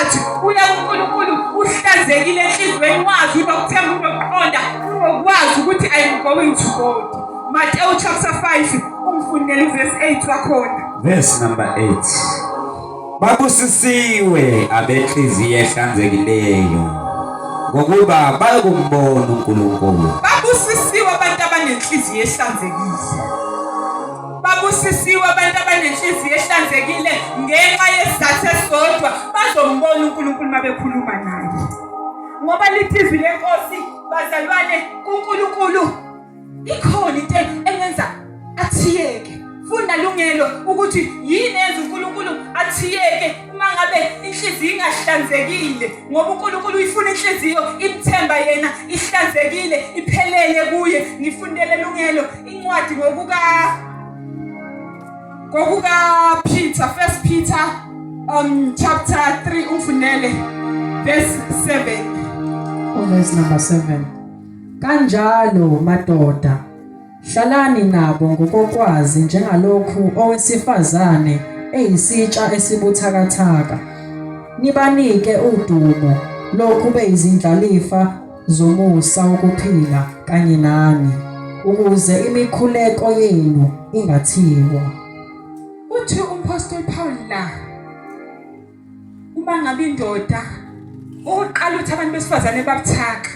heart. Uya kuNkulunkulu uhlanzekile enhliziyweni, wazi unokuthemba, unokuqonda, unokwazi ukuthi I am going to God. Mateyu chapter 5 ungifundele uverse 8 wakhona. Verse number 8. Babusisiwe abenhliziyo ehlanzekileyo, ngokuba bayokumbona uNkulunkulu. Babusisiwe abantu abanenhliziyo ehlanzekile. Babusisiwe abantu abanenhliziyo ehlanzekile ngenxa yesizathu esisodwa, bazombona uNkulunkulu uma bekhuluma naye. Ngoba lithi izwi lenkosi, bazalwane, kuNkulunkulu ikhona into engenza athiyeke. Funda lungelo ukuthi yini enza uNkulunkulu athiyeke uma ngabe inhliziyo ingahlanzekile, ngoba uNkulunkulu uyifuna inhliziyo imthemba yena, ihlanzekile, iphelele kuye. Ngifundele lungelo incwadi ngokuka Peter, First Peter chapter 3, ungifundele verse 7. Verse number 7. Kanjalo madoda, hlalani nabo ngokokwazi njengalokhu owesifazane eyisitsha esibuthakathaka, nibanike udumo lokhu beyizindlalifa zomusa wokuphila kanye nani, ukuze imikhuleko yenu ingathiwa. Uthi uMpostoli Paul la, uma ngabe indoda okokuqala uthi abantu besifazane babuthaka.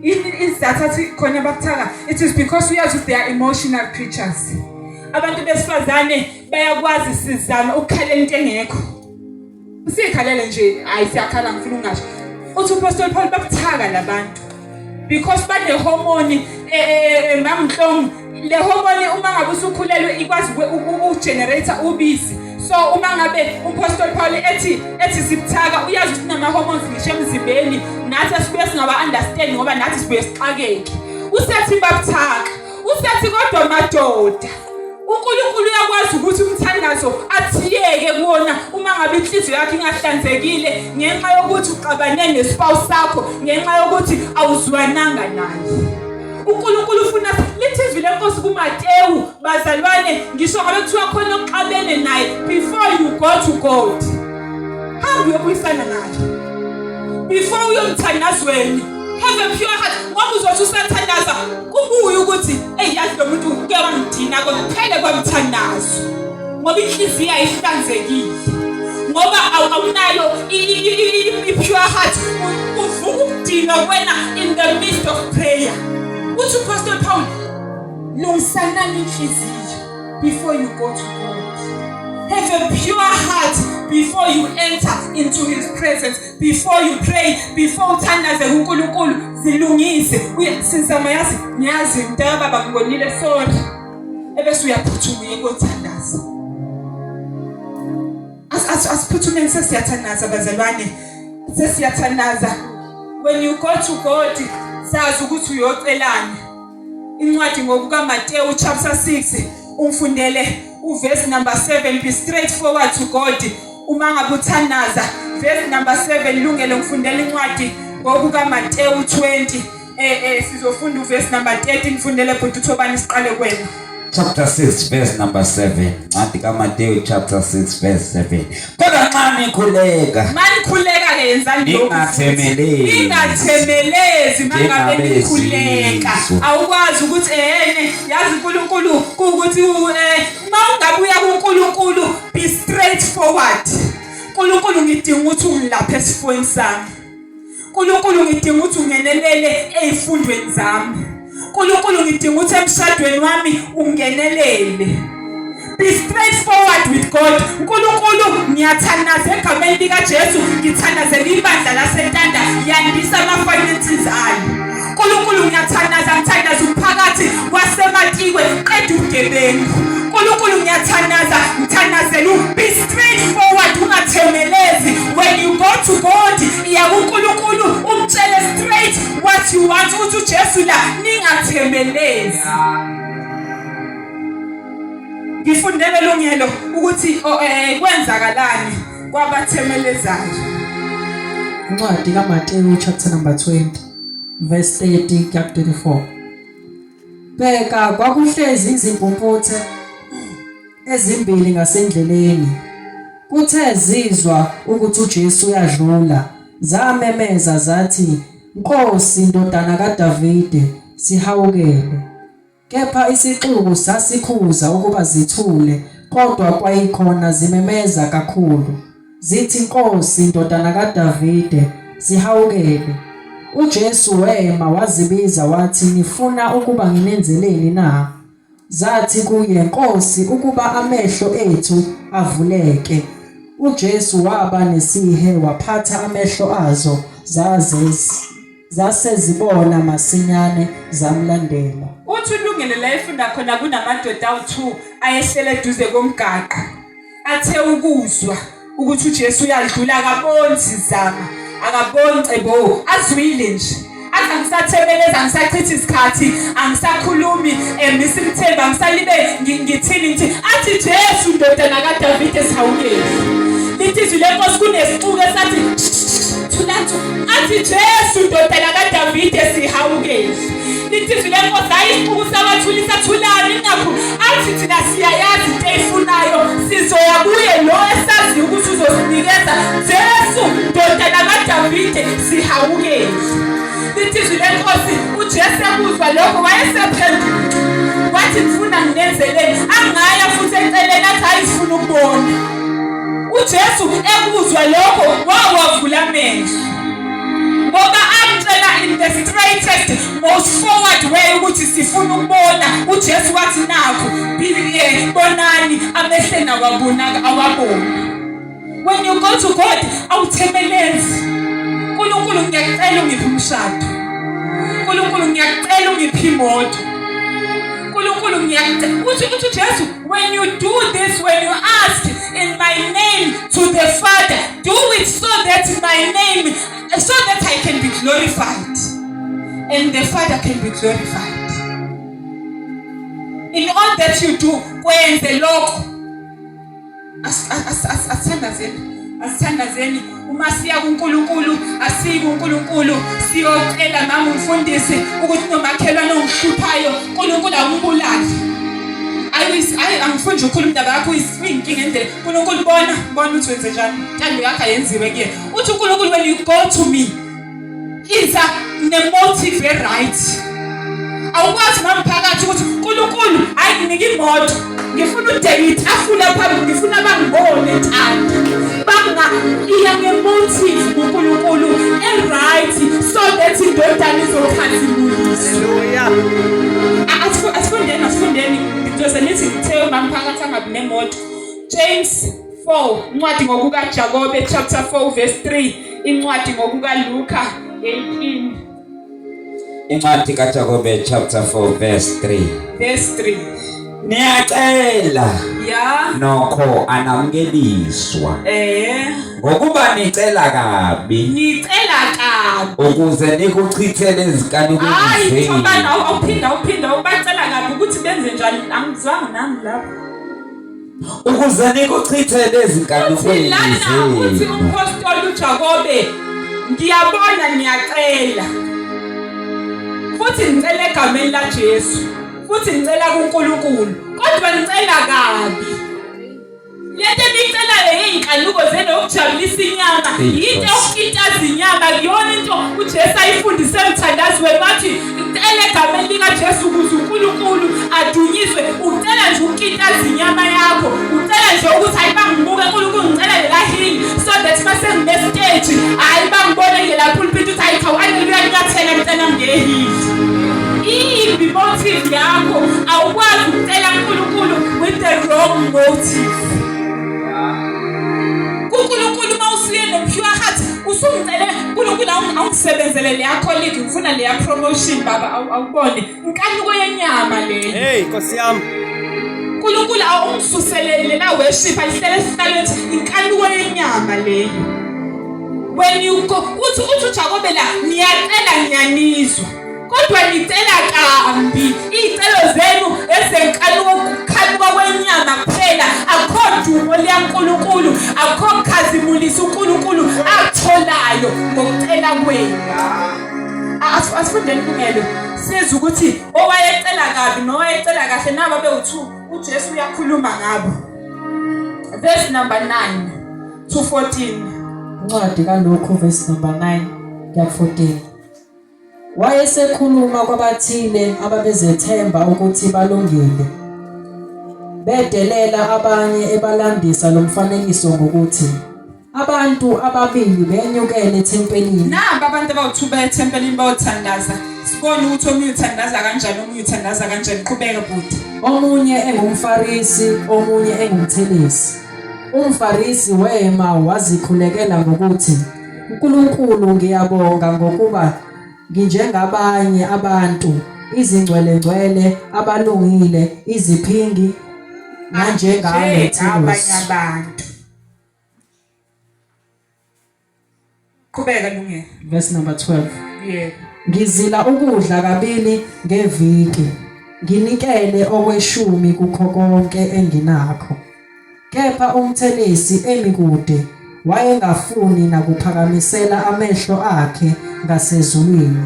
Isizathu athi khona babuthaka, it is because uyazi ukuthi they are emotional creatures. Abantu besifazane bayakwazi sizama ukukhalela into engekho. Sikhalele nje, hayi siyakhala, ngifuna ukungasho. Uthi uMpostoli Paul babuthaka labantu because bane-hormone mamnhlongo. Le hormone uma ngabe usukhulelwe ikwazi ukugenerate ubisi. So uma ngabe uMpostoli Paul ethi sibuthaka, uyazi ukuthi nama-hormones ngisho emzimbeni nathi esibuye singaba-understand ngoba nathi sibuye sixakeke. Usethi babuthaka, usethi kodwa madoda, uNkulunkulu uyakwazi ukuthi umthandazo athiyeke kuwona uma ngabe inhliziyo yakho ingahlanzekile ngenxa yokuthi uxabane nespouse sakho, ngenxa yokuthi awuzwananga naye. uNkulunkulu ufuna lithi izwi lenkosi kuMatewu, bazalwane, ngisho ngabe kuthiwa khona oxabene naye, before you go to God, hamba uyobuyisana naye before uyomthandazweni. Have a pure heart, ngoba uzothi usathandaza kubuye ukuthi eyi yazi lo muntu kuke wangidina, kuphele kwamthandazo, ngoba inhliziyo ayihlanzekile, ngoba awunayo i-pure heart. Uvuka ukudinwa kuwena in the midst of prayer. Uthi uPastor Paul, lungisanani inhliziyo before you go to God. Have a pure heart before you enter into his presence, before you pray, before uthandaze kuNkulunkulu, zilungise. Sizama, yazi ngiyazi mntaka baba ngikonile, sorry, ebese uyaphuthuma uye kothandaza. Asiphuthumeni, sesiyathandaza bazalwane, sesiyathandaza. When you go to God, sazi ukuthi uyocelani. Incwadi ngokukaMateyu chapter 6, ungifundele uverse number 7. Be straightforward to God uma ngabe uthandaza. Verse number 7, lungele ngifundele incwadi ngokukaMateyu 20, sizofunda uverse number 13. Ngifundele bhuti uThobani, siqale kwena. Chapter 6 verse number 7. Ncwadi kaMateyu chapter 6 verse 7. Kodwa nxa nikhuleka, Manikhuleka ke yenzani lokhu? Ningathemelezi. Ningathemelezi mangabe nikhuleka. Njengabezizwe. Awukwazi ukuthi ehene yazi uNkulunkulu kuwukuthi uma ungabuya kuNkulunkulu, be straightforward. uNkulunkulu, ngidinga ukuthi ungilaphe esifweni sami. uNkulunkulu, ngidinga ukuthi ungenelele ezifundweni zami. uNkulunkulu, ngidinga ukuthi emshadweni wami ungenelele. Be straightforward with God. uNkulunkulu, ngiyathandaza egameni lika Jesu, ngithandazela ibandla laseNtanda, yandisa ama finances ayo. uNkulunkulu, ngiyathandaza, ngithandaza umphakathi waseMatikwe, qeda ubugebengu. uNkulunkulu, ngiyathandaza, ngithandazela. Be straightforward, ungathemelezi. When you go to God, iya kuNkulunkulu umtshele straight what you want. Uthi uJesu la, ningathemelezi. Ngifundele lungelo ukuthi kwenzakalani kwabathemelezayo. Incwadi kaMateyu chapter number 20 verse 30 kuya 34. Bheka, kwakuhlezi izimpumputhe ezimbili ngasendleleni. Kuthe zizwa ukuthi uJesu uyadlula, zamemeza zathi, Nkosi, ndodana kaDavide, sihawukele. Kepha isixuku sasikhuza ukuba zithule, kodwa kwayikhona zimemeza kakhulu, zithi, Nkosi, ndodana kaDavide, sihawukele. UJesu wema wazibiza wathi, Nifuna ukuba nginenzeleni na? Zathi kuye, Nkosi, ukuba amehlo ethu avuleke. UJesu waba nesihe waphatha amehlo azo, zaze zase zibona masinyane zamlandela. Uthi ulungele la efunda khona kunamadoda awu-2 ayehlele eduze komgaqo athe ukuzwa ukuthi uJesu uyadlula akaboni sizama akaboni cebo azwile nje athi angisathebeleza angisachitha isikhathi angisakhulumi emisa imthemba angisalibe ngithini ngithi athi Jesu ndodana kaDavide sihawukele lithi izwi lenkosi kunesixuku esathi thula athi Jesu ndodana kaDavide sihawukele lithi izwi lenkosi hayi isixuku sabathulisa thulani nakho athi thina siyayazi into eyifunayo sizoya kuye lo esaziyo ukuthi uzosinikeza Jesu ndodana kaDavide sihawukele lithi izwi lenkosi uJesu ekuzwa lokho wayesephenduka wathi ngifuna nginenzeleni angaya futhi eceleni athi hayi sifuna ukubona uJesu ekuzwa lokho wawavula amehlo ngoba amtshela in the straightest most forward way ukuthi sifuna ukubona uJesu wathi nakho bonani amehleni awabonaka awaboni when you go to God awuthemelezi uNkulunkulu ngiyacela ungiphe umshado uNkulunkulu ngiyacela ungiphe imoto uNkulunkulu ngiyacela uthi uthi uJesu when you do this when you ask in my name to the Father do it so that my name so that I can be glorified and the Father can be glorified in all that you do kwenze lokho asithandazeni asithandazeni uma siya kuNkulunkulu asiyi kuNkulunkulu siyocela mama umfundisi ukuthi nomakhelwane ongihluphayo uNkulunkulu awumbulali ayi angifuni nje ukukhuluma indaba yakho uyinkinga endlela uNkulunkulu bona bona ukuthi wenze njani intando yakho ayenziwe kuyena uthi uNkulunkulu when you go to me iza nemotive e-right awukwazi mamphakathi ukuthi uNkulunkulu hayi nginike imoto ngifuna udeke itafula phambi ngifuna bangibone ntando banga iya ngemotive kuNkulunkulu e-right so that indodana izokhazimuliswa asifundeni asifundeni ngidose nithi ngithe mamphakathi angabi nemoto James 4 incwadi ngokukaJakobe chapter 4 verse 3 incwadi ngokukaLuka 18 Incwadi kaJakobe chapter 4 verse 3 verse 3 Niyacela ya nokho anamukeliswa eh ngokuba nicela kabi nicela kabi ukuze nikuchithele ezikanukweni hayi zenu thobana awuphinda awuphinda ubacela kabi ukuthi benze njani angizwanga nami lapho ukuze nikuchithele ezinkanukweni lana uthi zenu umphostoli uJakobe ngiyabona ngiyacela futhi ngicela egameni laJesu futhi ngicela kuNkulunkulu kodwa ngicela kabi lento eniyicelayo yey'nkanuko zenu yokujabulisa inyama yinto yokukitaza inyama kuyona into uJesu ayifundise emthandazweni wathi Ucela egameni likaJesu ukuze uNkulunkulu adunyiswe. Ucela nje ukukitaza inyama yakho. Ucela nje ukuthi hayi bangibuke uNkulunkulu ngicela lela heel so that mase ngime stage hayi bangibone nje la pulpit ukuthi hayi cha haleluya nginyathela mntana ngehili. Imbi motive yakho awukwazi ukucela uNkulunkulu with the wrong motive. kuNkulunkulu uma usuye ne-pure heart usungicele uNkulunkulu awungisebenzele leya colleague ngifuna leya promotion baba awubone inkanuko yenyama leyo hey nkosi yami uNkulunkulu awungisusele lela worship alihlele esihlalweni inkanuko yenyama leyo when you go uthi uthi uJakobe la ngiyacela ngiyanizwa Kodwa nicela kambi iy'celo zenu ezenkanuko ukukhanuka kwenyama kuphela akukho dumo liyaNkulunkulu akukho kukhazimulisa uNkulunkulu akutholayo ngokucela kwenu asifundeni ilungelo sizwe ukuthi owayecela kabi nowayecela kahle nabo bewu-two uJesu uyakhuluma ngabo verse number 9. to 14. Incwadi kaLuka verse number 9 kuya 14. Wayesekhuluma kwabathile ababezethemba ukuthi balungile. Bedelela abanye ebalandisa lo mfanekiso ngokuthi abantu ababili benyukele ethempelini. Naba abantu abawu-2 baya ethempelini bayothandaza. Sibone ukuthi omunye uthandaza kanjani, omunye uthandaza kanjani. Qhubeka bhuti. Omunye engumFarisi, omunye engumthelisi. UmFarisi wema wazikhulekela ngokuthi, uNkulunkulu ngiyabonga ngokuba nginjengabanye abantu, izingcwelengcwele, abalungile, iziphingi, nanjengalo Abanye abantu. Qhubeka Lungelo. Verse number 12. Yebo. Ngizila ukudla kabili ngeviki, nginikele okweshumi kukho konke enginakho. Kepha umthelisi emi kude wayengafuni nakuphakamisela amehlo akhe ngasezulwini,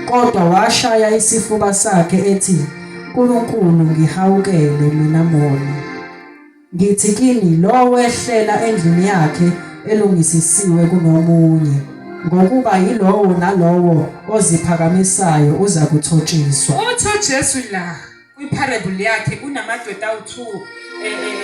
kodwa washaya isifuba sakhe ethi, Nkulunkulu ngihawukele mina moni. Ngithi kini lo wehlela endlini yakhe elungisisiwe kunomunye, ngokuba yilowo nalowo oziphakamisayo uzakuthotshiswa. Uthi uJesu la kwiparable yakhe kunamadoda awu-2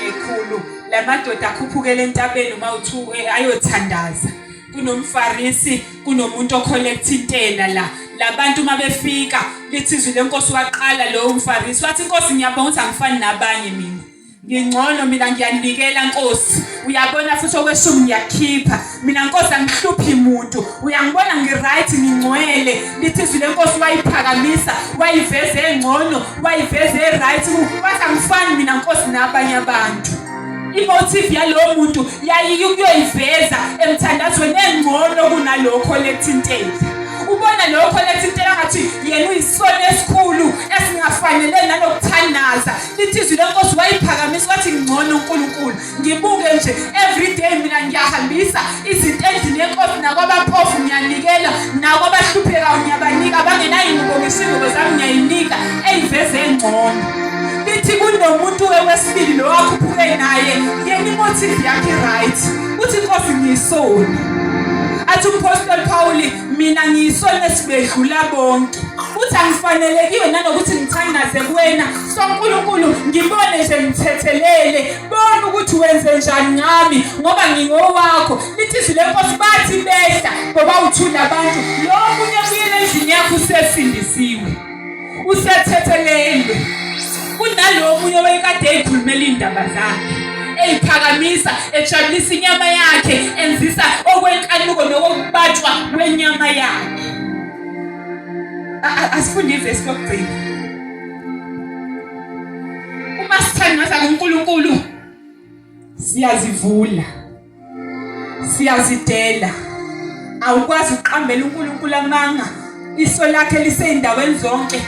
ekhulu la madoda akhuphukela entabeni uma u-2 ayothandaza kunomfarisi kunomuntu ocollecta intela la labantu uma befika lithi izwi lenkosi waqala lowo mfarisi wathi inkosi ngiyabonga ukuthi angifani nabanye mina ngingcono mina ngiyanikela nkosi uyabona futhi okweshumi ngiyakhipha mina nkosi angihluphi muntu uyangibona ngiright ngingcwele lithi izwi lenkosi wayiphakamisa wayiveza engcono wayiveza eright wathi angifani mina nkosi nabanye abantu imotive yalowo muntu yayiyukuyoyiveza emthandazweni engcono kunalokho lethintela ubona lokho lethintela ngathi yena uyisona esikhulu esingafanele nanokuthandaza lithi izwi lenkosi wayiphakamisa wathi ngcono uNkulunkulu ngibuke nje every day mina ngiyahambisa izinto endlini yenkosi nakwabampofu ngiyanikela nakwabahluphekayo ngiyabanika abangenayo ingubo ngisho ingubo zami ngiyayinika eyiveze engcono lithi kunomuntu wesibili lo akhuphuke naye yena imotive yakhe right uthi inkosi ngiyisoni athi umphostoli Pawuli mina ngiyisoni esibedlula bonke uthi angifanelekiwe nanokuthi ngithandaze kuwena so uNkulunkulu ngibone nje ngithethelele bona ukuthi wenze njani ngami ngoba ngingowakho lithi izwi lenkosi bathi behla ngoba uthula abantu lo munye buyele endlini yakho usesindisiwe usethethelelwe kunalo omunye owayekade eyikhulumela iy'ndaba zakhe eyiphakamisa ejabulisa inyama yakhe enzisa okwenkanuko nokokubatshwa kwenyama yakhe asifunde ivesi lokugcina uma sithandaza kuNkulunkulu siyazivula siyazidela awukwazi ukuqambela uNkulunkulu amanga iso lakhe liseyindaweni zonke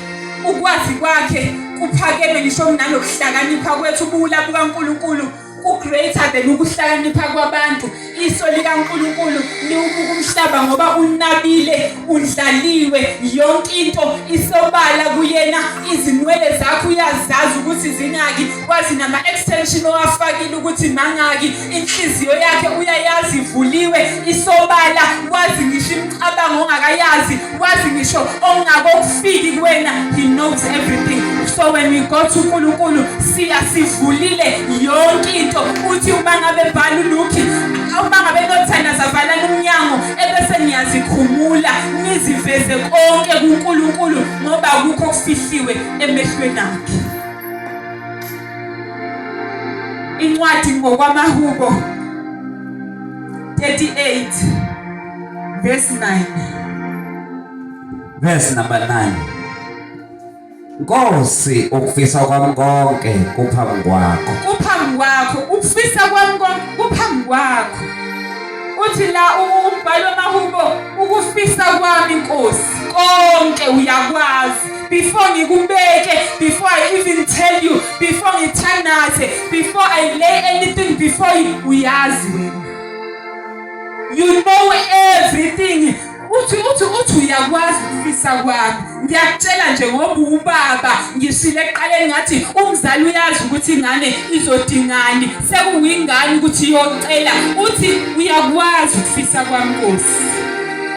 ukwazi kwakhe kuphakeme ngisho kunalokuhlakanipha kwethu ubuwula bukaNkulunkulu ku-greater than ukuhlakanipha kwabantu iso likaNkulunkulu liwubuka umhlaba ngoba unabile udlaliwe yonke into isobala kuyena izinwele zakho uyazazi ukuthi zingaki wazi nama-extension owafakile ukuthi mangaki inhliziyo yakhe uyayazi ivuliwe isobala wazi ngisho imicabango ongakayazi wazi ngisho ongakokufiki kuwena he knows everything so when we go to uNkulunkulu siya sivulile yonke into uthi uma ngabe bhala uLuki uma ngabe nothandaza valani umnyango ebese niyazikhumula niziveze konke kuNkulunkulu ngoba akukho okufihliwe emehlweni akhe incwadi ngokwamahubo 38 verse 9 verse number 9 Nkosi ukufisa kwami konke kuphambi kwakho kuphambi kwakho ukufisa kwami konke kuphambi kwakho uthi la umbhalo wamahubo ukufisa kwami Nkosi konke uyakwazi before ngikubeke before I even tell you before ngithandaze before I lay anything before you uyazi wena you know everything. Uthi uthi uthi uyakwazi ukufisa kwami. Ngiyakutshela nje ngoba ubaba ngishile ekuqaleni ngathi umzali uyazi ukuthi ingane izodingani. Sekuyingane ukuthi iyocela. Uthi uyakwazi ukufisa kwami Nkosi.